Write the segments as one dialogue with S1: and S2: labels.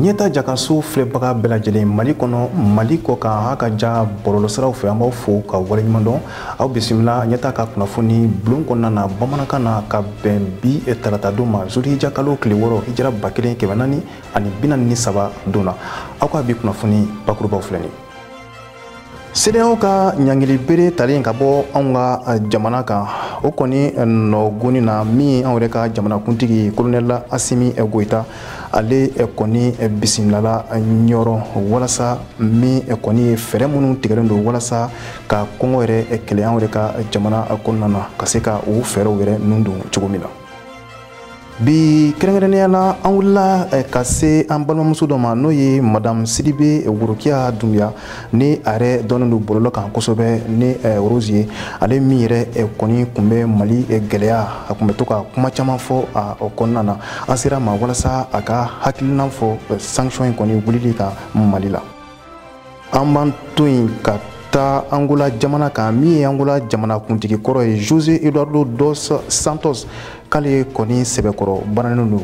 S1: Ɲɛta jakaso filɛbaga bɛɛ lajɛlen Mali kɔnɔ, Mali kɔ kan, a ka ja bɔlɔlɔsiraw fɛ, an b'aw fo ka waleɲuman dɔn. Aw bisimila ɲɛta ka kunnafoni bulon kɔnɔna na bamanankan na ka bɛn bi tarata don ma, zulhijja kalo tile 6 hijira 1443 don na. Aw ka bi kunnafoni bakurubaw filɛ nin ye. CEDEAO ka ɲangili bere talen ka bɔ anw ka jamana kan, o kɔni nɔgɔni na min anw yɛrɛ ka jamanakuntigi colonel Assimi Goïta, ale kɔni bisimilala Ɲɔrɔ walasa min kɔni ye fɛɛrɛ minnu tigɛlen don walasa ka kɔngɔ yɛrɛ kɛlɛ anw yɛrɛ ka jamana kɔnɔna na, ka se ka o fɛɛrɛw yɛrɛ nun don cogo min na. Bi kɛrɛnkɛrɛnnenya la, an wulila ka se an balimamuso dɔ ma, n'o ye madame Sidibe Worokiya Dunbiya, ni a yɛrɛ dɔnnen don bɔlɔlɔ kan kosɛbɛ ni Rose ye. Ale min yɛrɛ kɔni tun bɛ Mali gɛlɛya, a tun bɛ to ka kuma caman fɔ a kɔnɔna na. An sera ma walasa a ka hakilina fɔ sanction in kɔni wulili kan Mali la. An b'an to yen ka taa Angola jamana kan, min ye Angola jamana kuntigi kɔrɔ ye José Eduardo dos Santos, k'ale kɔni sɛbɛkɔrɔ bananen don.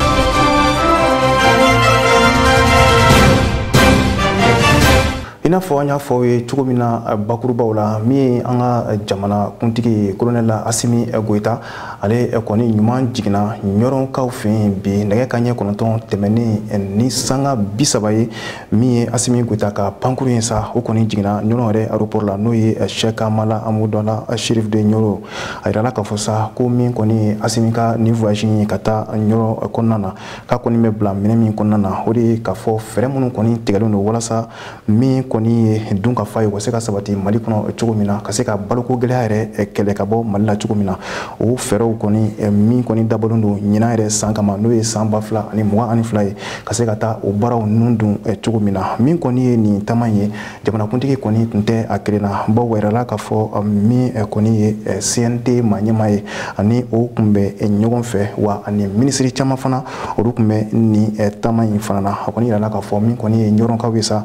S1: I n'a fɔ an y'a fɔ aw ye cogo min na bakurubaw la, min ye an ka jamana kuntigi ye colonel Assimi Goïta, ale kɔni ɲuman jiginna Ɲɔrɔnkaw fɛ yen bi nɛgɛ kanɲɛ 9 tɛmɛnen ni sanga 30 ye. Min ye Assimi Goïta ka pankuru ye sa, o kɔni jiginna Ɲɔrɔn yɛrɛ aéroport la, n'o ye Cheikh Amala Amudala Chérif de Ɲɔrɔ. A yirala k'a fɔ sa ko min kɔni ye Assimi ka nin voyage ye ka taa Ɲɔrɔ kɔnɔna na, k'a kɔni bɛ bila minɛ min kɔnɔna na, o de ye k'a fɔ fɛɛrɛ minnu kɔni tigɛlen don walasa min kɔni ye dun ka fa ye, o ka se ka sabati Mali kɔnɔ cogo min na, ka se ka baloko gɛlɛya yɛrɛ kɛlɛ ka bɔ Mali la cogo min na. O fɛɛrɛw kɔni min kɔni dabɔlen don ɲinan yɛrɛ san kama, n'o ye san 2022 ye, ka se ka taa o baaraw nun don cogo min na. Min kɔni ye nin taama ye, jamanakuntigi kɔni tun tɛ a kelen na, bawo a yirala k'a fɔ min kɔni ye CNT maa ɲɛmaa ye, ani o tun bɛ ɲɔgɔn fɛ, wa ani minisiri caman fana olu tun bɛ nin taama in fana na. A kɔni yirala k'a fɔ min kɔni ye Ɲɔrɔnkaw ye sa,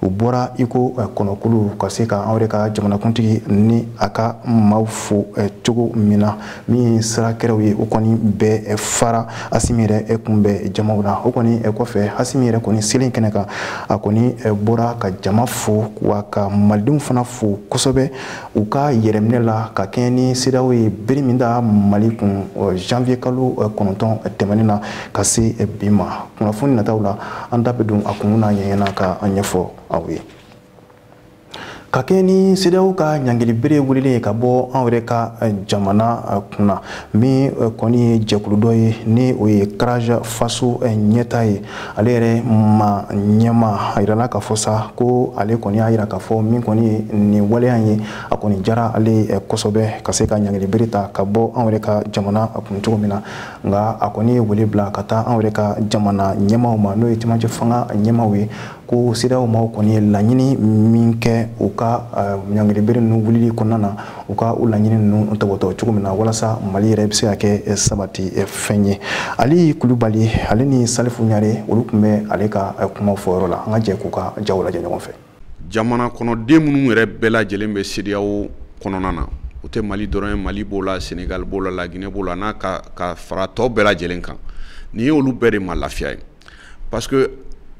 S1: u bɔra i ko kɔnɔkulu ka se ka anw yɛrɛ ka jamanakuntigi ni a ka maaw fo cogo min na. Min ye sira kɛrɛw ye, o kɔni bɛɛ fara Assimi yɛrɛ kun bɛ jamaw la. O kɔni kɔfɛ, Assimi yɛrɛ kɔni selen kɛnɛ kan, a kɔni bɔra ka jama fo, wa ka malidenw fana fo kosɛbɛ u ka yɛrɛminɛ la, ka kɛɲɛ ni CEDEAO ye bere min da Mali kun janvier kalo 9 tɛmɛnen na ka se bi ma. Kunnafoni nataw la, an da bɛ don a kun n'a ɲɛɲɛna ka an ɲɛfɔ aw ye. Ka kɛ ni CEDEAO ka ɲangili bere wulilen ye ka bɔ anw yɛrɛ ka jamana kunna, min kɔni ye jɛkulu dɔ ye, ni o ye CRAJ Faso ɲɛta ye, ale yɛrɛ ma ɲɛma a yirala k'a fɔ sa ko ale kɔni y'a yira k'a fɔ min kɔni ye nin waleya ye, a kɔni diyara ale kosɛbɛ ka se ka ɲangili bere ta ka bɔ anw yɛrɛ ka jamana kun cogo min na. Nka a kɔni ye wele bila ka taa anw yɛrɛ ka jamana ɲɛmaaw ma, n'o ye cɛmancɛ fanga ɲɛmaaw ye, ko CEDEAO maaw kɔni ye laɲini min kɛ u ka ɲangili bere ninnu wulili kɔnɔna na, u ka o laɲini ninnu tɔbɔtɔ cogo min na walasa Mali yɛrɛ bɛ se ka kɛ sabati fɛn ye. Ali Kulubali ale ni Salifu Ɲare, olu tun bɛ ale ka kuma fɔ yɔrɔ la. An ka jɛ k'u ka jaw lajɛ ɲɔgɔn fɛ.
S2: Jamana kɔnɔden minnu yɛrɛ bɛɛ lajɛlen bɛ CEDEAO kɔnɔna na, o tɛ Mali dɔrɔn ye, Mali b'o la, Sénégal b'o la, Laginɛ b'o la, n'a ka fara tɔ bɛɛ lajɛlen kan. Nin ye olu bɛɛ de ma lafiya ye, parce que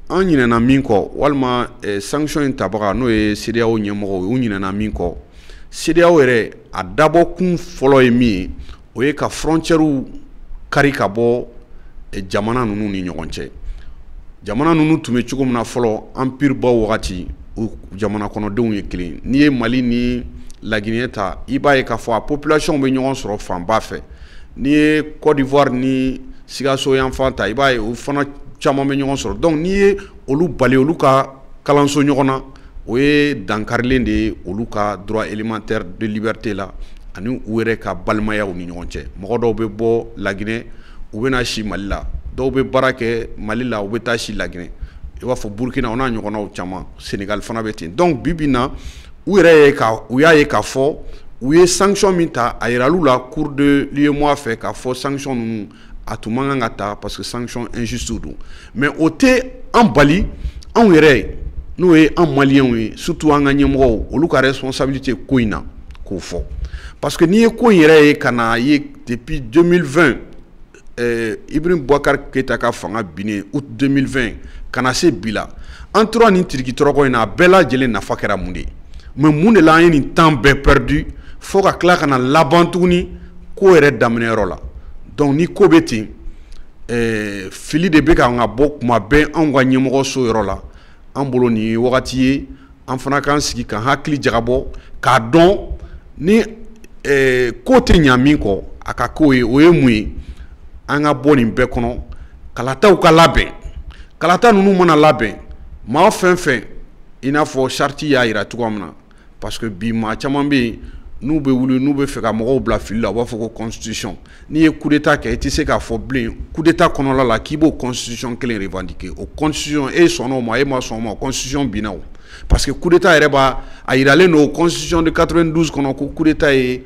S2: an ɲinɛna min kɔ, walima sanction in tabaga n'o ye CEDEAO ɲɛmɔgɔw ye, u ɲinɛna min kɔ, CEDEAO yɛrɛ a dabɔkun fɔlɔ ye min ye, o ye ka frontières kari ka bɔ jamana ninnu ni ɲɔgɔn cɛ. Jamana ninnu tun bɛ cogo min na fɔlɔ, empire baw wagati, u jamana kɔnɔdenw ye kelen. N'i ye Mali ni Laginɛ ta, i b'a ye k'a fɔ a population bɛ ɲɔgɔn sɔrɔ fanba fɛ. N'i ye Côte d'Ivoire ni Sikaso yanfan ta, i b'a ye o fana caman bɛ ɲɔgɔn sɔrɔ. Donc n'i ye olu bali olu ka kalanso ɲɔgɔn na, o ye dankarilen de ye olu ka droit élémentaire de liberté la, ani u yɛrɛ ka balimayaw ni ɲɔgɔn cɛ. Mɔgɔ dɔw bɛ bɔ Laginɛ, u bɛ na si Mali la, dɔw bɛ baara kɛ Mali la, u bɛ taa si Laginɛ, i b'a fɔ Burukina o n'a ɲɔgɔnnaw caman, Sénégal fana bɛ ten. Donc bi bi in na, u yɛrɛ ye ka u y'a ye k'a fɔ U ye sanction min ta, a yiral'u la cour de l'UEMOA fɛ k'a fɔ sanction ninnu a tun man kan ka ta, parce que sanction injuste don. Mais o tɛ an bali, anw yɛrɛ, n'o ye an maliyɛnw ye, surtout an ka ɲɛmɔgɔw, olu ka responsabilité ko in na k'o fɔ. Parce que n'i ye ko in yɛrɛ ye ka na ye, depuis 2020, Ibrahim Boubacar Keïta ka fanga binnen août 2020 ka na se bi la, an tora nin tiriki tɔrɔkɔ in na. A bɛɛ lajɛlen nafa kɛra mun de ye? Mais mun de la an ye nin temps bɛɛ perdu fo ka tila ka na laban tuguni ko yɛrɛ daminɛyɔrɔ la? Donc ni ko bɛ ten, fili de bɛ kan ka bɔ kuma bɛɛ anw ka ɲɛmɔgɔ so yɔrɔ la. An bolo nin ye wagati ye an fana k'an sigi ka hakili jagabɔ k'a dɔn ni ko tɛ ɲa min kɔ, a ka ko ye o ye mun ye. An ka bɔ nin bɛɛ kɔnɔ, kalataw ka labɛn. Kalata ninnu mana labɛn, maa fɛn fɛn, i n'a fɔ charte y'a yira cogoya min na, parce que bi maa caman bɛ yen, n'u bɛ wuli, n'u bɛ fɛ ka mɔgɔw bila fili la, u b'a fɔ ko constitution. N'i ye coup d'état kɛ, i tɛ se k'a fɔ bilen coup d'état kɔnɔla la k'i b'o constitution kelen revendiquer. O constitution, e sɔnna o ma, e ma sɔn o ma, constitution binna o. Parce que coup d'état yɛrɛ b'a a yiralen don constitution de 92 kɔnɔ ko coup d'état ye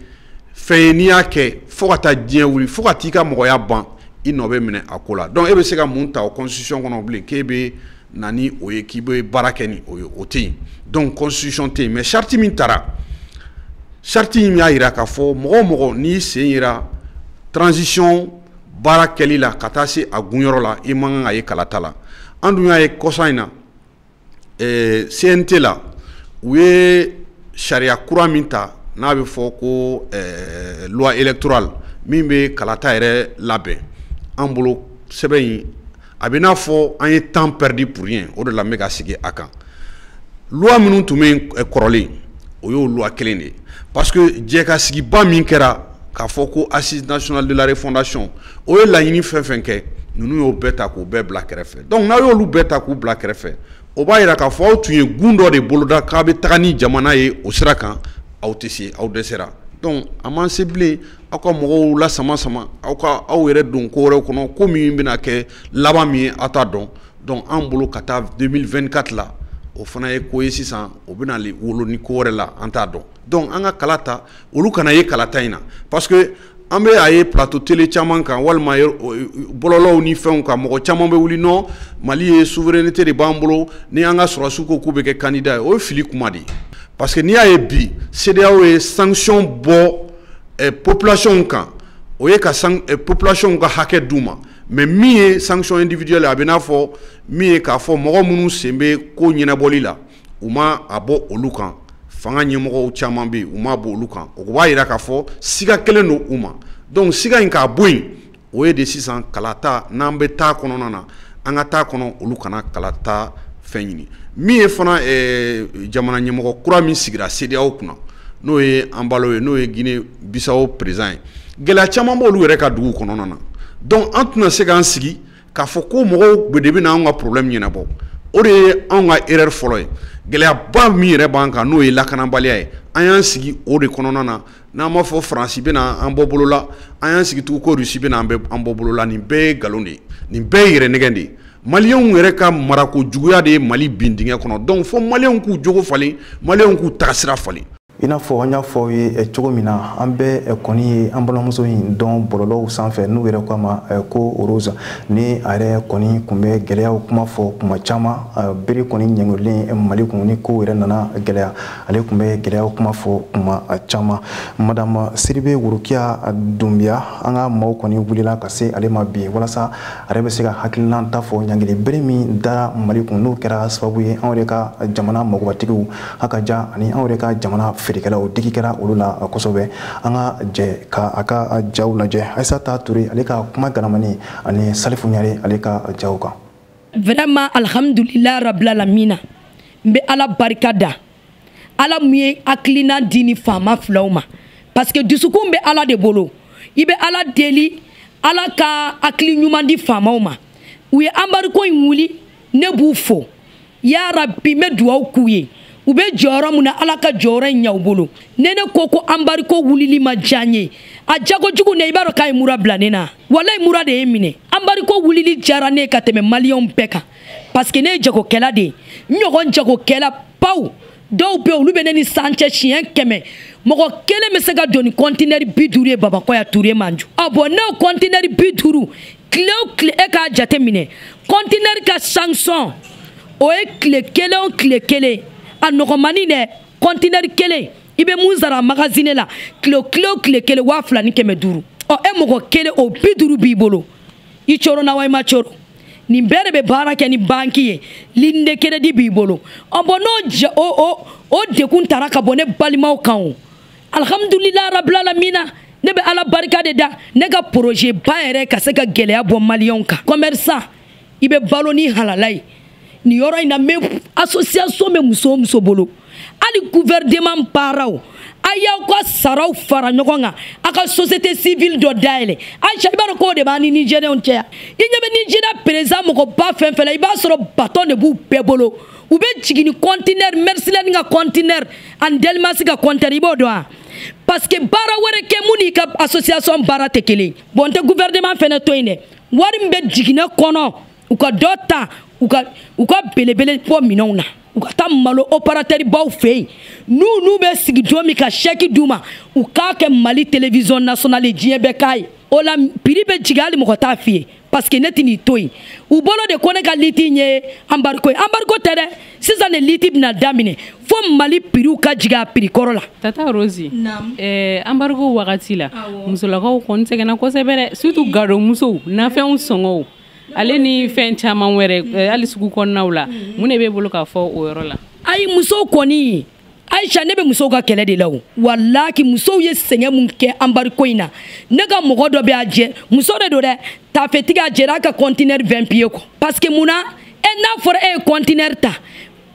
S2: fɛn ye, n'i y'a kɛ, fo ka taa diɲɛ wuli, fo ka t'i ka mɔgɔya ban, i nɔ bɛ minɛ a ko la. Donc e bɛ se ka mun ta o constitution kɔnɔ bilen k'e bɛ na ni o ye, k'i bɛ baara kɛ ni o ye? O tɛ yen. Donc constitution tɛ yen, mais charte min taara, charte in y'a yira k'a fɔ mɔgɔ o mɔgɔ n'i sen yera transition baara kɛli la ka taa se a gunyɔrɔ la, i man kan ka ye kalata la. An dun y'a ye kɔsa in na, CNT la, u ye sariya kura min ta n'a bɛ fɔ ko loi électorale min bɛ kalata yɛrɛ labɛn, an bolo sɛbɛn in a bɛ n'a fɔ an ye temps perdu pour rien. O de la n bɛ ka sigi a kan. Loi minnu tun bɛ yen kɔrɔlen, o y'o loi kelen de ye, parce que jɛkasigiba min kɛra k'a fɔ ko Assise nationale de la refondation, o ye laɲini fɛn fɛn kɛ, ninnu y'o bɛɛ ta k'o bɛɛ bila kɛrɛfɛ. Donc n'a y'olu bɛɛ ta k'u bila kɛrɛfɛ, o b'a yira k'a fɔ aw tun ye gun dɔ de boloda k'a bɛ taga ni jamana ye o sira kan, aw tɛ se, aw dɛsɛra. Donc a man se bilen aw ka mɔgɔw la sama sama, aw ka aw yɛrɛ don ko wɛrɛw kɔnɔ, ko min bɛna kɛ laban min ye, aw t'a dɔn. Donc an bolo ka taa 2024 la, o fana ye ko ye sisan, o bɛna wolo ni ko wɛrɛ la, an t'a dɔn. Donc an ka kala ta, olu kana ye kalata in na, parce que an bɛ a ye plateau télé caman kan walima bɔlɔlɔw ni fɛnw kan, mɔgɔ caman bɛ wuli: non, Mali ye souveraineté de b'an bolo, ni an ka sɔrɔdasiw ko k'u bɛ kɛ candidat ye. O ye fili kuma de ye, parce que n'i y'a ye bi CEDEAO ye sanction bɔ population kan, o ye ka population ka hakɛ d'u ma. Mais min ye sanction individuelle, a bɛ n'a fɔ min ye k'a fɔ mɔgɔ minnu sen bɛ ko ɲɛnabɔli la, u ma a bɔ olu kan. Fanga ɲɛmɔgɔw caman bɛ yen, u ma bɔ olu kan. O b'a yira k'a fɔ siga kelen don u ma. Donc siga in k'a bɔ yen, o ye de sisan kalata n'an bɛ taa kɔnɔna na, an ka taa kɔnɔ, olu kana kalata fɛn ɲini. Min ye fana jamana ɲɛmɔgɔ kura min sigira CEDEAO kunna, n'o ye Embalo ye, n'o ye Guinée Bissau président ye, gɛlɛya caman b'olu yɛrɛ ka dugu kɔnɔna na. Donc an tɛna se k'an sigi k'a fɔ ko mɔgɔw de bɛ anw ka problème ɲɛnabɔ. O de ye anw ka erreur fɔlɔ ye. Gɛlɛyaba min yɛrɛ b'an kan, n'o ye lakanabaliya ye, an y'an sigi o de kɔnɔna na. N'an b'a fɔ Faransi bɛna an bɔ bolo la, an y'an sigi tugun ko Russie bɛna an bɔ bolo la. Nin bɛɛ ye nkalon de ye, nin bɛɛ ye yɛrɛ nɛgɛn de ye. Maliyɛnw yɛrɛ ka marako juguya de ye Mali bin dingɛ kɔnɔ. Donc fo maliyɛnw k'u jogo falen, maliyɛnw k'u tagasira falen.
S1: I n'a fɔ an y'a fɔ aw ye cogo min na, an bɛɛ kɔni ye an balimamuso in dɔn bɔlɔlɔw sanfɛ, n'u yɛrɛ ko a ma ko Rose. Ni a yɛrɛ kɔni tun bɛ gɛlɛyaw kuma fɔ kuma caman, bere kɔni ɲɛngirilen Mali kun, ni ko yɛrɛ nana gɛlɛya, ale tun bɛ gɛlɛyaw kuma fɔ kuma caman. Madame Sidibe Worokiya Dunbiya, an ka maaw kɔni wulila ka se ale ma bi walasa a yɛrɛ bɛ se ka hakilina ta fɔ ɲangili bere min dara Mali kun, n'o kɛra sababu ye anw yɛrɛ ka jamana magobatigiw a ka ja ani anw yɛrɛ ka jamana feerekɛlaw digi kɛra olu la kosɛbɛ. An ka jɛ ka a ka jaw lajɛ. Ayisata Ture, ale ka kuma galamani, ani Salifu Ɲare, ale ka jaw kan.
S3: Vraiment, alhamdulillah rabbil alamina, n bɛ Ala barika da, Ala mun ye hakilina di ni faama filaw ma, parce que dusukun bɛ Ala de bolo. I bɛ Ala deli, Ala ka hakili ɲuman di faamaw ma. U ye embargo in wuli, ne b'u fo. Ya Rabbi, n bɛ duwawu k'u ye, u bɛ jɔyɔrɔ mun na, Ala ka jɔyɔrɔ in ɲɛ u bolo. Ne ne ko ko embargo wulili ma diya n ye, a jagojugu ne, i b'a dɔn k'a ye mura bila ne na. Walayi, mura de ye minɛ. Embargo wulili diyara ne ye ka tɛmɛ maliyɛnw bɛɛ kan, parce que ne ye jagokɛla de ye. N ɲɔgɔn jagokɛla baw Dɔw bɛ yen, olu bɛ ne ni san cɛ siɲɛ 100. Mɔgɔ kelen bɛ se ka don ni conteneur 50 ye Bamakɔ yan, Ture Manju. Ɔ bon, n'o conteneur 50, tile o tile, e k'a jate minɛ, conteneur ka sanction, o ye tile kelen o tile kelen, a nɔgɔmani dɛ, conteneur kelen, i bɛ mun sara magasin la tile o tile kelen? 2500. Ɔ e mɔgɔ kelen, o 50 b'i bolo, i coro na wa i ma coro? Nin bɛɛ de bɛ baara kɛ ni banki ye, ligne de crédit b'i bolo. Ɔ bon, n'o ja o dekun tara ka bɔ ne balimaw kan, o alhamdulilayi rabil alamina, ne bɛ Ala barika de da. Ne ka projet ba yɛrɛ ka se ka gɛlɛya bɔ maliyɛnw kan. Commerçant, i bɛ balo ni halala ye nin yɔrɔ in na. N bɛ association bɛ muso o muso bolo, hali gouvernement baaraw, a y'aw ka saraw fara ɲɔgɔn kan, a ka société civile dɔ dayɛlɛ. Aisha, i b'a dɔn k'o de b'an ni Nigériens cɛ yan. I ɲɛ bɛ Nigéria président mɔgɔba fɛn fɛn la, i b'a sɔrɔ bateau de b'u bɛɛ bolo. U bɛ jigin ni conteneur, Mercedes ka conteneur ani Delmas ka conteneur, i b'o dɔn wa? Parce que baara wɛrɛ kɛ mun n'i ka association baara tɛ kelen. Bon, n tɛ gouvernement fɛnɛ to yen dɛ. Wari min bɛ jiginɛ kɔnɔ, u ka dɔ ta, u ka belebele bɔ minɛnw na, u ka taa malo opérateur baw fɛ yen, n'u bɛ sigi don min ka chèque d'u ma, u k'a kɛ Mali télévision nationale, diɲɛ bɛɛ k'a ye. O la prix bɛ jigin, hali mɔgɔ t'a f'i ye, parce que ne tɛ n'i to yen. U bolo de ko ne ka lutte ye embargo ye. Embargo tɛ dɛ, sisan de lutte bɛna daminɛ fo Mali prix ka jigin a prix kɔrɔ la.
S4: Tata Rosi, embargo wagati la, musolakaw kɔni sɛgɛnna kosɛbɛ dɛ, surtout gado musow, nafɛnw sɔngɔw ale ni fɛn caman wɛrɛ, hali sugu kɔnɔnaw la. Mun de b'e bolo k'a fɔ o yɔrɔ la?
S3: Ayi, musow kɔni, Aisha, ne bɛ musow ka kɛlɛ de la. O walahi, musow ye sɛgɛn mun kɛ embargo in na, ne ka mɔgɔ dɔ bɛ a jɛ, muso de don dɛ, tafetigi, a jɛra a ka conteneur 20 pieds kɔ. Parce que mun na? E n'a fɔra e ye conteneur ta,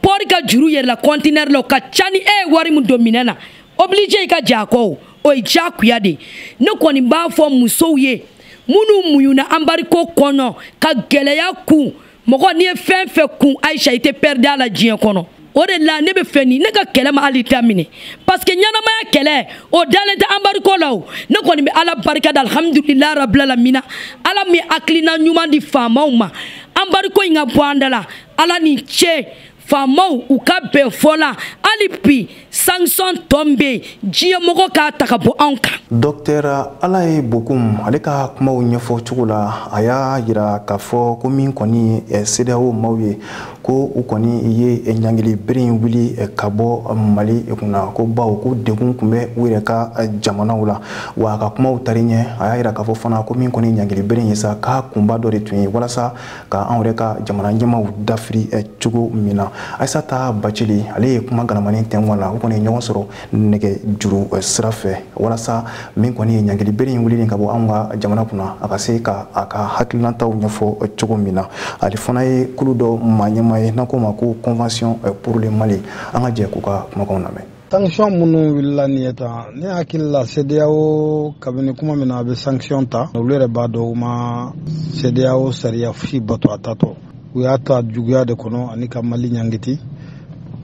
S3: port ka juru yɛlɛla conteneur la, o ka ca ni e ye wari min don minɛn na, obligé i ka jɛ a kɔ. O o ye diyagoya de ye. Ne kɔni b'a fɔ musow ye minnu muɲuna embargo kɔnɔ ka gɛlɛya kun. Mɔgɔ n'i ye fɛn fɛn kun, Aisha, i tɛ perdre a la diɲɛ kɔnɔ. O de la ne bɛ fɛ nin ne ka kɛlɛ ma hali daminɛ, parce que ɲɛnamaya kɛlɛ, o dalen tɛ embargo la. O ne kɔni bɛ Ala barika da, alhamdulilayi rabil alamina, Ala min ye hakilina ɲuman di faamaw ma, embargo in ka bɔ an da la. Ala ni ce faamaw, u ka bɛn fɔ la. Hali bi sanction tɔ min bɛ yen, diɲɛ mɔgɔ k'a ta ka bɔ anw kan.
S1: Docteur Alaye Bokum, ale ka kumaw ɲɛfɔ cogo la, a y'a yira k'a fɔ ko min kɔni ye CEDEAO maaw ye, ko u kɔni ye ɲangili bere in wuli ka bɔ Mali kunna, ko baw ko degun tun bɛ u yɛrɛ ka jamanaw la. Wa a ka kumaw tari ɲɛ, a y'a yira k'a fɔ fana ko min kɔni ɲangili bere in ye sa, k'a kunba dɔ de tun ye walasa ka anw yɛrɛ ka jamana ɲɛmaw dafiri cogo min na. Ayisata Bacili, ale ye kuma galamani tɛnku la. U kɔni ye ɲɔgɔn sɔrɔ nɛgɛ juru sira fɛ walasa min kɔni ye ɲangili bere in wulilen ka bɔ anw ka jamana kunna, a ka se ka a ka hakilinataw ɲɛfɔ cogo min na. Ale fana ye kulu dɔ maa ɲɛmaa ye n'an k'o ma ko Convention pour le Mali. An ka jɛ k'u ka kumakanw lamɛn.
S5: Sanction minnu wulila nin ye tan, ne hakili la, CEDEAO kabini kuma min na a bɛ sanction ta, olu yɛrɛ b'a dɔn u ma CEDEAO sariya fosi bato. A tatɔ, u y'a ta juguya de kɔnɔ ani ka Mali ɲangiti,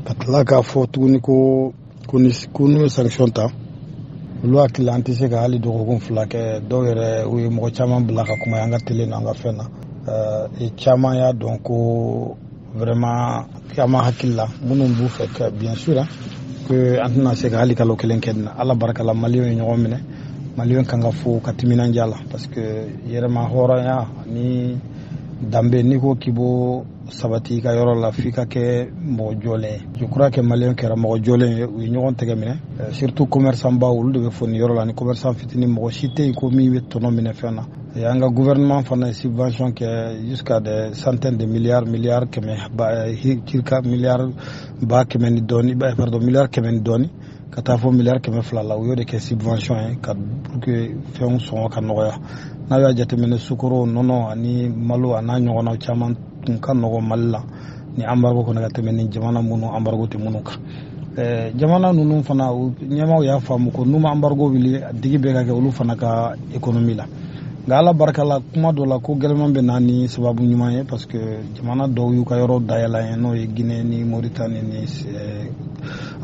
S5: ka tila k'a fɔ tuguni ko n'u ye sanction ta, olu hakili an tɛ se ka hali dɔgɔkun 2 kɛ. Dɔw yɛrɛ, u ye mɔgɔ caman bila ka kuma an ka télé n'an ka fɛn na. Caman y'a dɔn ko vraiment caman hakili la minnu b'u fɛ ka, bien sûr que an tɛna se ka hali kalo kelen kɛ nin na. Ala barika la, maliyɛnw ye ɲɔgɔn minɛ. Maliyɛn kan ka fo ka timinandiya la, parce que yɛrɛma hɔrɔnya ani danbe, n'i ko k'i b'o sabati i ka yɔrɔ la, f'i ka kɛ mɔgɔ jɔlen ye. Je crois que maliyɛn kɛra mɔgɔ jɔlen ye, u ye ɲɔgɔn tɛgɛ minɛ, surtout commerçant baw, olu de bɛ fo nin yɔrɔ la, ni commerçant fitinin. Mɔgɔ si tɛ yen ko min bɛ tɔnɔ minɛ fɛn na. An ka gouvernement fana ye subvention kɛ jusqu'à des centaines de milliards, milliards kɛmɛ ba, circa milliards ba kɛmɛ ni dɔɔni, pardon, milliards 100 ni dɔɔni ka taa fɔ miliyari 200 la. U y'o de kɛ subvention ye ka pour que fɛnw sɔngɔ ka nɔgɔya. N'a y'a jateminɛ, sukaro, nɔnɔ ani malo a n'a ɲɔgɔnnaw caman tun ka nɔgɔ Mali la ni embargo kɔnɔ ka tɛmɛ ni jamana minnu embargo tɛ minnu kan. Jamana ninnu fana ɲɛmaaw y'a faamu ko n'u ma embargo wuli, digi bɛ ka kɛ olu fana ka économie la. Nka Ala barika la, kuma dɔ la, ko gɛlɛman bɛ na ni sababu ɲuman ye, parce que jamana dɔw y'u ka yɔrɔ dayɛlɛ an ye, n'o ye Guinée ni Mauritanie ni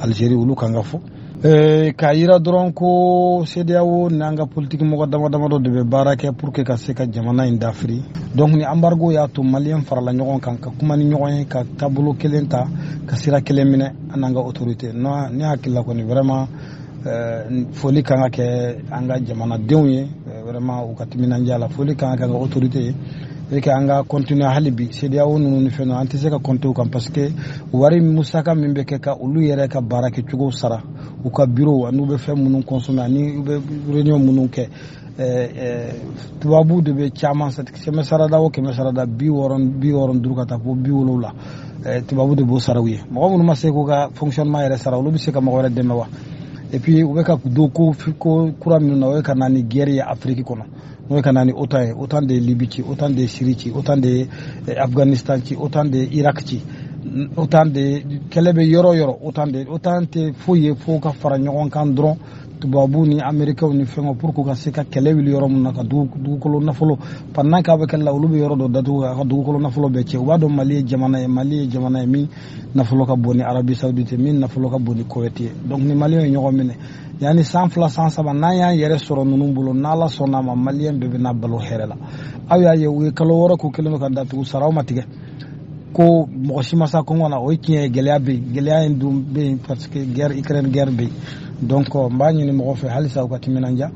S5: Algérie, olu kan ka fɔ. K'a yira dɔrɔn ko CEDEAO n'an ka politique mɔgɔ dama damadɔ de bɛ baara kɛ pour que ka se ka jamana in dafiri. Donc ni embargo y'a to Malien farala ɲɔgɔn kan, ka kuma ni ɲɔgɔn ye, ka taabolo kelen ta, ka sira kelen minɛ an n'an ka autorité. Non, ne hakili la kɔni, vraiment, foli kan ka kɛ an ka jamanadenw ye, vraiment, u ka timinandiya la. Foli kan ka kɛ an ka autorité ye et que an ka continuer hali bi. CEDEAO ninnu ni fɛn ninnu, an tɛ se ka compter u kan, parce que wari musaka min bɛ kɛ ka olu yɛrɛ ka baara kɛcogo sara, u ka bureau ani u bɛ fɛn minnu consommer ani u bɛ réunion minnu kɛ, tubabu de bɛ caman. 100 sarada o 100 sarada, 60, 65 ka taa fo 70, tubabu de b'o sara u ye. Mɔgɔ minnu ma se k'u ka fonctionnement yɛrɛ sara, olu bɛ se ka mɔgɔ wɛrɛ dɛmɛ wa? Et puis u bɛ ka don ko ko kura minnu na, o ye ka na ni guerre ye Afiriki kɔnɔ, n'o ye ka na ni OTAN ye. OTAN de ye Libi ci, OTAN de ye Syrie ci, OTAN de ye Afghanistan ci, OTAN de ye Irak ci, OTAN de kɛlɛ bɛ yɔrɔ o yɔrɔ. OTAN de, OTAN tɛ foyi ye fo ka fara ɲɔgɔn kan dɔrɔn, tubabu ni américains ni fɛngɛw, pour que ka se ka kɛlɛ wuli yɔrɔ min na, ka dugukolo nafolo. Pendant k'a bɛ kɛlɛ la, olu bɛ yɔrɔ dɔ datugu a ka dugukolo nafolo bɛɛ cɛ. U b'a dɔn Mali ye jamana ye, Mali ye jamana ye min nafolo ka bon ni Arabie Saoudite, min nafolo ka bon ni Koweït ye. Donc ni Maliyɛnw ye ɲɔgɔn minɛ, yanni san 2, san 3, n'an y'an yɛrɛ sɔrɔ ninnu bolo, n'Ala sɔnna a ma, Maliyɛn bɛɛ bɛna balo hɛrɛ la. Aw y'a ye, u ye kalo 6 k'u kɛlen don ka datugu, saraw ma tigɛ, ko mɔgɔ si ma sa kɔngɔ na. O ye tiɲɛ ye, gɛlɛya bɛ yen. Gɛlɛya in dun bɛ yen parce que guerre, Ukraine guerre bɛ yen. Donc n b'a ɲini mɔgɔ fɛ halisa, u ka timinanja,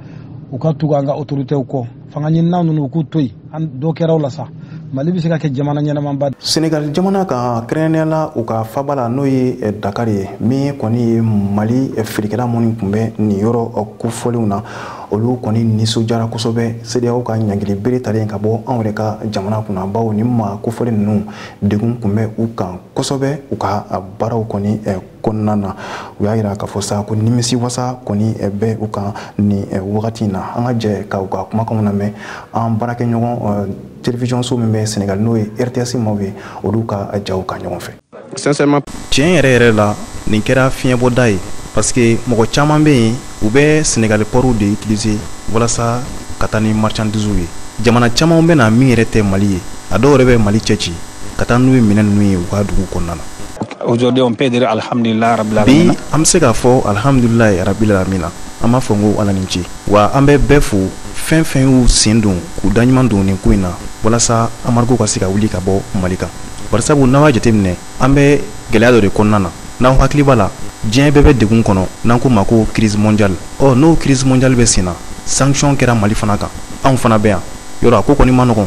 S5: u ka tugu an ka autorités kɔ. Fanga ɲininaw ninnu, u k'u to yen, an dɔ kɛra o la sa, Mali bɛ se ka kɛ jamana ɲɛnamaba.
S1: Senegal jamana kan, kɛrɛnkɛrɛnnenya la u ka faba la, n'o ye Dakar ye, min kɔni ye Mali feerekɛla minnu tun bɛ nin yɔrɔ kofɔlenw na, olu kɔni nisɔndiyara kosɛbɛ CEDEAO ka ɲangili bere talen ka bɔ anw yɛrɛ ka jamana kunna, bawo nin maa kofɔlen ninnu degun tun bɛ u kan kosɛbɛ u ka baaraw kɔni kɔnɔna na. U y'a yira k'a fɔ sa ko nimisi wasa kɔni bɛ u kan nin wagati in na. An ka jɛ ka u ka kumakanw lamɛn an baarakɛɲɔgɔn télévision so min bɛ Sénégal, n'o ye RTS maaw ye, olu ka jaw ka ɲɔgɔn fɛ.
S6: Sincèrement,
S1: tiɲɛ yɛrɛ yɛrɛ la, nin kɛra fiɲɛbɔda ye, parce que mɔgɔ caman bɛ yen, u bɛ Sénégal port de utiliser walasa ka taa ni marchandise ye. Jamana caman bɛ na min yɛrɛ tɛ Mali ye, a dɔw yɛrɛ bɛ Mali cɛ ci ka taa n'u ye minɛn ninnu ye u ka dugu kɔnɔna na.
S6: Aujourd'hui, on peut dire Alhamdulillah Rabbil
S1: Bi,
S6: Alamin.
S1: an bɛ se k'a fɔ alhamdulilayi rabil alamina. An b'a fɔ n ko Ala ni ce. Wa an bɛ bɛɛ fo, fɛn fɛn y'u sen don k'u da ɲuman don nin ko in na walasa embargo ka se ka wuli ka bɔ Mali kan. Barisabu n'aw y'a jateminɛ, an bɛ gɛlɛya dɔ de kɔnɔna na. N'aw hakili b'a la, diɲɛ bɛɛ bɛ degun kɔnɔ n'an ko ma ko crise mondiale. Ɔ, n'o crise mondiale bɛ sen na, sanction kɛra Mali fana kan, anw fana bɛ yan yɔrɔ, a ko kɔni ma nɔgɔn.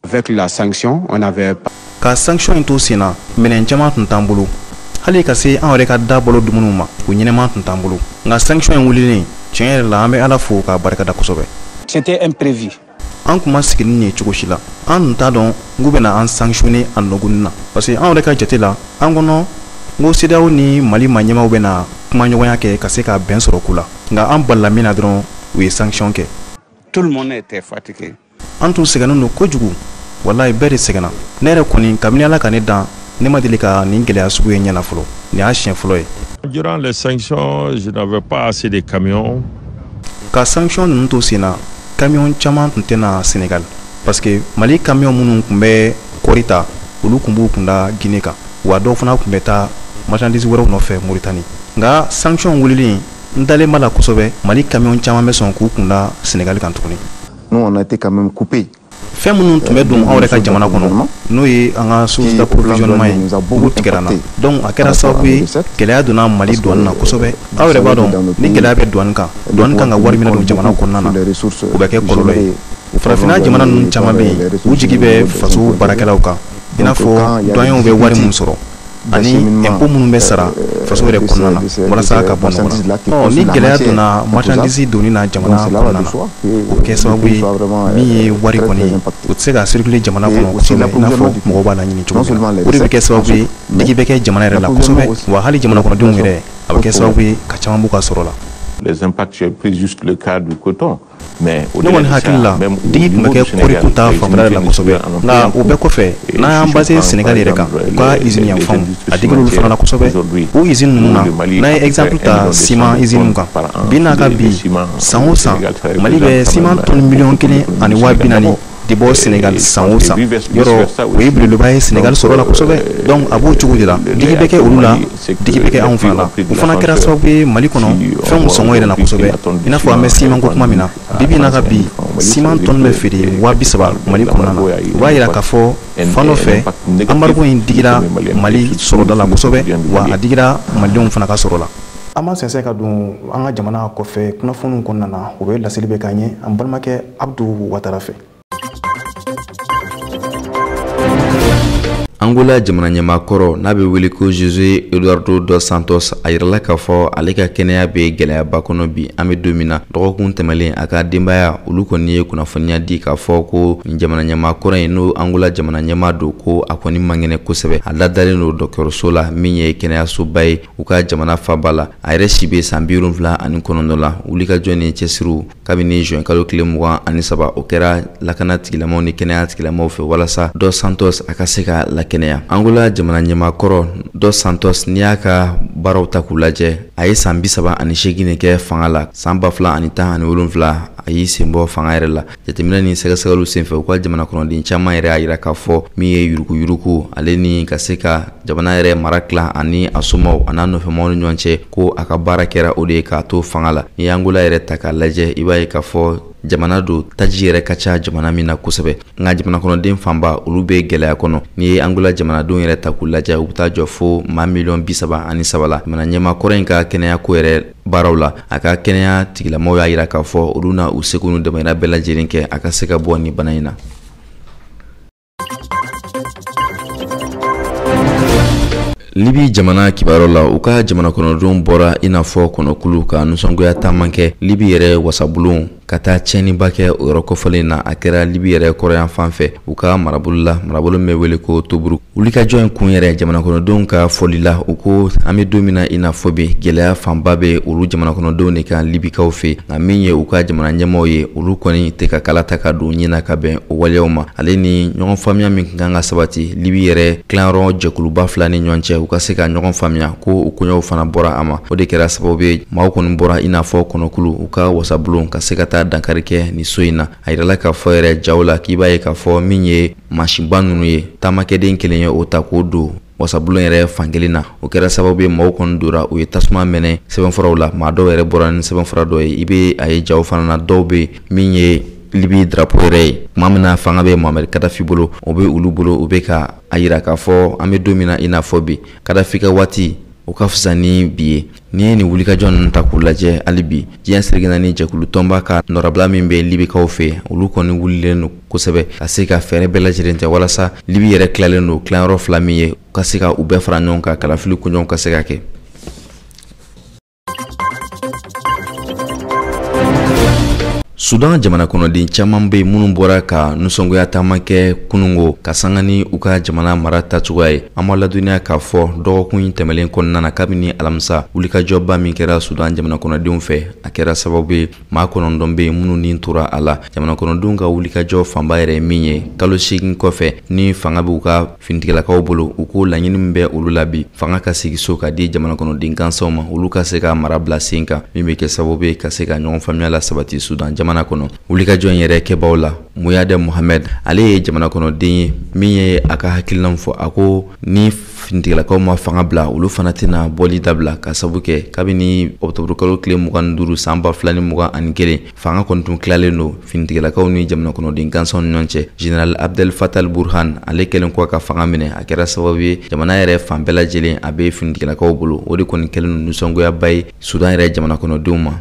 S6: Avec la sanction, on avait
S1: Ka sanction in to sen na, minɛn caman tun t'an bolo, hali ka se an yɛrɛ ka da balo dumuniw ma, o ɲɛnɛman tun t'an bolo. Nka sanction in wulilen, tiɲɛ yɛrɛ la, an bɛ Ala fo k'a barikada kosɛbɛ.
S6: C'était imprévu.
S1: An kun ma sigi ni nin ye cogo si la. An tun t'a dɔn n k'u bɛna an sanctionner a nɔgɔnin na, parce que an yɛrɛ ka jate la, an kɔnɔ n ko CEDEAO ni Mali maa ɲɛmaaw bɛna kumaɲɔgɔnya kɛ ka se ka bɛn sɔrɔ ko la. Nka an balila min na dɔrɔn, u ye sanction kɛ.
S7: Tout le monde était fatigué.
S1: An tun sɛgɛnnen don kojugu, walayi, bɛɛ de sɛgɛnna. Ne yɛrɛ kɔni, kabini Ala ka ne dan, ne ma deli ka nin gɛlɛya sugu ye ɲɛna fɔlɔ. Nin y'a siɲɛ fɔlɔ ye.
S8: Durant les sanctions, je n'avais pas assez de camions.
S1: Ka sanction ninnu to sen na, camion caman tun tɛ na Sénégal, parce que Mali camion minnu tun bɛ kɔɔri ta, olu tun b'u kunda Guinée kan, wa dɔw fana tun bɛ taa marchandise wɛrɛw nɔfɛ Mauritanie. Nka sanction wulilen, n dalen b'a la kosɛbɛ, Mali camion caman bɛ sɔn k'u kunda Sénégal kan tuguni.
S9: Nous, on a été quand même coupés.
S1: Fɛn minnu tun bɛ don anw yɛrɛ ka jamana kɔnɔ, n'o ye an ka source d'approvisionnement ye, olu tigɛra n na. Donc a kɛra sababu ye, gɛlɛya donna Mali douane na kosɛbɛ. Aw yɛrɛ b'a dɔn, ni gɛlɛya bɛ douane kan, douane kan ka wari min don jamana kɔnɔna na, o bɛ kɛ kɔlɔlɔ ye. Farafinna jamana ninnu caman bɛ yen, u jigi bɛ faso baarakɛlaw kan, i n'a fɔ douaniers bɛ wari min sɔrɔ ani impôt minnu bɛ sara faso yɛrɛ kɔnɔna na walasa ka bɔ nɔgɔ la. Ɔ, ni gɛlɛya donna marchandise donni na jamana kɔnɔna na, o bɛ kɛ sababu ye min ye wari kɔni, o tɛ se ka circuler jamana kɔnɔ kosɛbɛ i n'a fɔ mɔgɔw b'a laɲini cogo min na. O de bɛ kɛ sababu ye digi bɛ kɛ jamana yɛrɛ la kosɛbɛ, wa hali jamana kɔnɔdenw yɛrɛ, a bɛ kɛ sababu ye ka caman b'u ka sɔrɔ la.
S8: Les impacts, j'ai pris juste le cas du coton. Mais
S1: Ne kɔni hakili la, digi tun bɛ kɛ kɔɔriko ta fanfɛla de la kosɛbɛ. Nka o bɛɛ kɔfɛ, n'an y'an basé Sénégal yɛrɛ kan, u ka usine yanfanw, a digil'olu fana la kosɛbɛ. O usine ninnu na, n'an ye exemple ta ciment usine kan, bi n'a ka bi, san o san, Mali bɛ ciment tonne 1,1 miliyɔn. de bɔ Senegal san o san. Yɔrɔ o ye belebeleba ye Senegal sɔrɔ la kosɛbɛ. Donc a b'o cogo de la, digi bɛ kɛ olu la, digi bɛ kɛ anw fana la. O fana kɛra sababu ye Mali kɔnɔ, fɛnw sɔngɔ yɛlɛnna kosɛbɛ. I n'a fɔ an bɛ simanko kuma min na, bibi in na ka bi, siman tɔni bɛ feere 30,000 Mali kɔnɔna na. O b'a yira k'a fɔ fan dɔ fɛ, embargo in digira Mali sɔrɔda la kosɛbɛ, wa a digira malidenw fana ka sɔrɔ la. An b'an sɛnsɛn ka don an ka jamana kɔfɛ kunnafoniw kɔnɔna na. O bɛ laseli bɛ k'an ye an balimakɛ Abdu Watara fɛ.
S10: Angola jamana ɲɛmaa kɔrɔ n'a bɛ wele ko José Eduardo dos Santos, a yirala k'a fɔ ale ka kɛnɛya bɛ gɛlɛyaba kɔnɔ bi. An bɛ don min na, dɔgɔkun tɛmɛlen, a ka denbaya olu kɔni ye kunnafoniya di k'a fɔ ko nin jamana ɲɛmaa kɔrɔ in, n'o Angola jamana ɲɛmaa don, ko a kɔni man kɛnɛ kosɛbɛ. A ladalen don dɔgɔtɔrɔso la min ye kɛnɛyasoba ye u ka jamana faaba la. A yɛrɛ si bɛ san 79 la. Wulikajɔ ni cɛsiriw kabini juin kalo tile 23, o kɛra lakana tigilamaw ni kɛnɛya tigilamaw fɛ walasa dos Santos a ka se ka lakɛnɛya. Angola jamana ɲɛmaa kɔrɔ dos Santos, n'i y'a ka baaraw ta k'u lajɛ, a ye san 38 de kɛ fanga la. San 2017 a y'i sen bɔ fanga yɛrɛ la. Jateminɛ ni sɛgɛsɛgɛliw senfɛ, u ka jamana kɔnɔden caman yɛrɛ y'a yira k'a fɔ min ye yuruguyurugu, ale ni ka se ka jamana yɛrɛ mara tila ani a somaw a n'a nɔfɛmaw ni ɲɔgɔn cɛ, ko a ka baara kɛra o de ye k'a to fanga la. N'i ye Angola yɛrɛ ta k'a lajɛ, i b'a ye k'a fɔ jamana don taji yɛrɛ ka ca jamana min na kosɛbɛ, nka jamana kɔnɔden fanba olu bɛ gɛlɛya kɔnɔ. N'i ye Angola jamanadenw yɛrɛ ta k'u lajɛ, u bɛ taa jɔ fo maa 33 miliyɔn la. Jamana ɲɛmaa kɔrɔ in ka kɛnɛya ko yɛrɛ baaraw la, a ka kɛnɛya tigilamɔgɔw y'a yira k'a fɔ olu na u seko n'u damayira bɛɛ lajɛlen kɛ a ka se ka bɔ nin bana in na. Libi jamana kibaruyaw la, u ka jamana kɔnɔdenw bɔra i n'a fɔ kɔnɔkulu ka nisɔngoya taama kɛ Libi yɛrɛ wasabulon ka taa tiɲɛniba kɛ o yɔrɔ kɔfɔlen na. A kɛra Libi yɛrɛ kɔrɔyan fan fɛ, u ka marabolo la, marabolo min bɛ wele ko Tobruk. Wulikajɔ in kun yɛrɛ, jamana kɔnɔdenw ka fɔli la, u ko an bɛ don min na i n'a fɔ bi, gɛlɛya fanba bɛ olu jamana kɔnɔdenw de kan Libikaw fɛ, nka min ye u ka jamana ɲɛmaaw ye, olu kɔni tɛ ka kala ta ka don ɲin na ka bɛn o waleyaw ma. Ale ni ɲɔgɔn faamuya min kan ka sabati Libi yɛrɛ tilayɔrɔ jɛkuluba fila ni ɲɔgɔn cɛ, u ka se ka ɲɔgɔn faamuya, ko u koɲɛw fana bɔra a ma. O de kɛra sababu ye maaw kɔni bɔra i n'a fɔ kɔnɔkulu u ka wasabulon ka se ka taa dankari kɛ nin so in na. A yirala k'a fɔ yɛrɛ jaw la k'i b'a ye k'a fɔ min ye mansinba ninnu ye, taamakɛden kelen ye o ta k'o don wasabulon yɛrɛ fan kelen na. O kɛra sababu ye maaw kɔni dora, u ye tasuma mɛnɛ sɛbɛnfuraw la. Maa dɔw yɛrɛ bɔra ni sɛbɛnfura dɔ ye, i bɛ a ye jaw fana na, dɔw bɛ min ye Libi drapeau yɛrɛ ye. Tuma min na fanga bɛ Muammar Kadafi bolo, o bɛ olu bolo, u bɛ ka a yira k'a fɔ an bɛ don min na i n'a fɔ bi, Kadafi ka waati o ka fisa ni bi ye. N'i ye nin wulikajɔ ninnu ta k'u lajɛ hali bi, diɲɛ seleke naani jɛkulu tɔnba ka nɔrabila min bɛ Libikaw fɛ, olu kɔni wulilen don kosɛbɛ ka se ka fɛɛrɛ bɛɛ lajɛlen kɛ walasa Libi yɛrɛ tilalen don tilayɔrɔ fila min ye, ka se ka u bɛɛ fara ɲɔgɔn kan, kalafili koɲɔgɔn ka se ka kɛ. Sudan jamana kɔnɔden caman bɛ yen minnu bɔra ka nisɔngoya taama kɛ kunungo ka sanga ni u ka jamana mara tacogoya ye. An b'a ladɔnniya k'a fɔ dɔgɔkun in tɛmɛlen kɔnɔna na, kabini alamisa wulikajɔba min kɛra Sudan jamana kɔnɔdenw fɛ, a kɛra sababu ye maa 9 bɛ yen minnu ni tora a la. Jamana kɔnɔdenw ka wulikajɔ fanba yɛrɛ min ye, kalo 8 kɔfɛ ni fanga b'u ka finitigilakaw bolo, u ko laɲini min bɛ olu la bi, fanga ka sigi so ka di jamana kɔnɔden gansanw ma, olu ka se ka mara bila sen kan, min bɛ kɛ sababu ye ka se ka ɲɔgɔn faamuya la sabati Sudan jamana kɔnɔ. Wulikajɔ in yɛrɛ kɛbaw la, Muyade Mohamed, ale ye jamana kɔnɔden ye min ye a ka hakilinaw fɔ. A ko ni finitigilakaw ma fanga bila, olu fana tɛna bɔli dabila, ka sabu kɛ kabini octobre kalo tile 25 san 2021, fanga kɔni tun tilalen don finitigilakaw ni jamana kɔnɔden gansanw ni ɲɔgɔn cɛ. Général Abdel Fattah Burhan, ale kɛlen kɔ ka fanga minɛ, a kɛra sababu ye jamana yɛrɛ fan bɛɛ lajɛlen a bɛ finitigilakaw bolo. O de kɔni kɛlen don nisɔngoyaba ye Sudan yɛrɛ jamana kɔnɔdenw ma.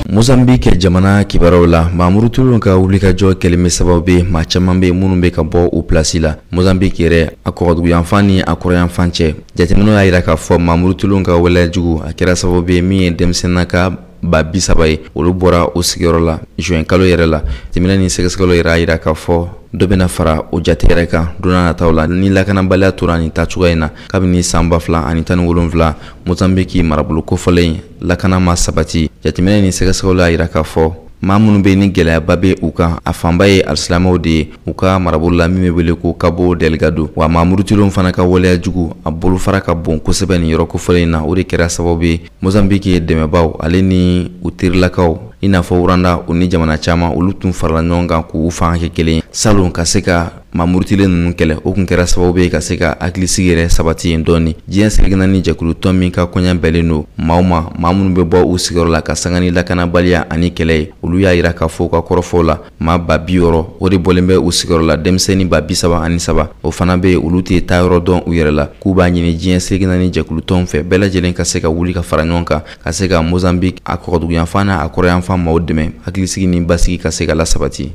S10: Mozambique jamana kibaruyaw la, maa-murutilenw ka wulikajɔ kɛlen bɛ sababu ye maa caman bɛ minnu bɛ ka bɔ u pilasi la. Mozambique yɛrɛ a kɔgɔduguyanfan ni a kɔrɔyanfan cɛ, jateminɛw y'a jira k'a fɔ maa-murutilenw ka waleya jugu a kɛra sababu ye min ye denmisɛnnin ka 30,000 ye, olu bɔra o sigiyɔrɔ la juin kalo yɛrɛ la. Jateminɛ ni sɛgɛsɛgɛliw yɛrɛ y'a jira k'a fɔ dɔ bɛna fara o jate yɛrɛ kan don n'a nataw la ni lakanabaliya tora nin taacogoya in na. Kabini san 2017 Mozambique marabolo kofɔlen lakana ma sabati, jateminɛ ni sɛgɛsɛgɛliw y'a jira k'a fɔ Maa minnu bɛ ni gɛlɛyaba bɛ u kan, a fanba ye alisilamɛw de ye u ka marabolo la min bɛ wele ko Cabo Delgado. Wa maa murutilenw fana ka waleya jugu, a bolofara ka bon kosɛbɛ nin yɔrɔ kofɔlen in na. O de kɛra sababu ye Mozambique ye dɛmɛbaaw ale ni u terilakaw, i n'a fɔ Rwanda, u ni jamana caman, olu tun farala ɲɔgɔn kan k'u fanga kɛ kelen ye salon ka se ka maa murutilen ninnu kɛlɛ. O tun kɛra sababu ye ka se ka hakilisigi yɛrɛ sabati yen dɔɔni. Diɲɛ seleke naani jɛkulu tɔn min ka kɔɲa bɛnnen don maaw ma, maa minnu bɛ bɔ u sigiyɔrɔ la ka sanga ni lakanabaliya ani kɛlɛ ye, olu y'a yira k'a fɔ u ka kɔrɔfɔw la, maa 60 000 o de bɔlen bɛ u sigiyɔrɔ la. Denmisɛnnin 32 000, o fana bɛ yen, olu tɛ taa yɔrɔ dɔn u yɛrɛ la. K'u b'a ɲini diɲɛ seleke naani jɛkulu tɔn fɛ, bɛɛ lajɛlen ka se ka wuli ka fara ɲɔgɔn kan, ka se ka Mozambique a kɔgɔduguyanfan n'a a kɔrɔyanfan maaw dɛmɛ, hakilisigi ni basigi ka se ka lasabati.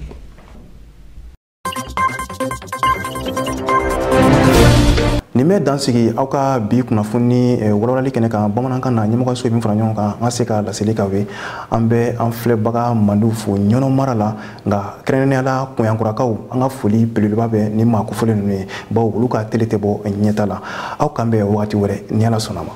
S1: Nin bɛ dan sigi aw ka bi kunnafoni walawalali kɛnɛ kan bamanankan na. Ɲɛmɔgɔso ye min fara ɲɔgɔn kan an ka se ka laseli k'aw ye. An bɛ an filɛbaga mandiw fo Ɲɔnɔ mara la, nka kɛrɛnkɛrɛnnenya la Kunyankurakaw, an ka foli belebeleba bɛ ni maa kofɔlen ninnu ye, bawo olu ka télé tɛ bɔ ɲɛta la. Aw kan bɛn wagati wɛrɛ ni Ala sɔnna ma.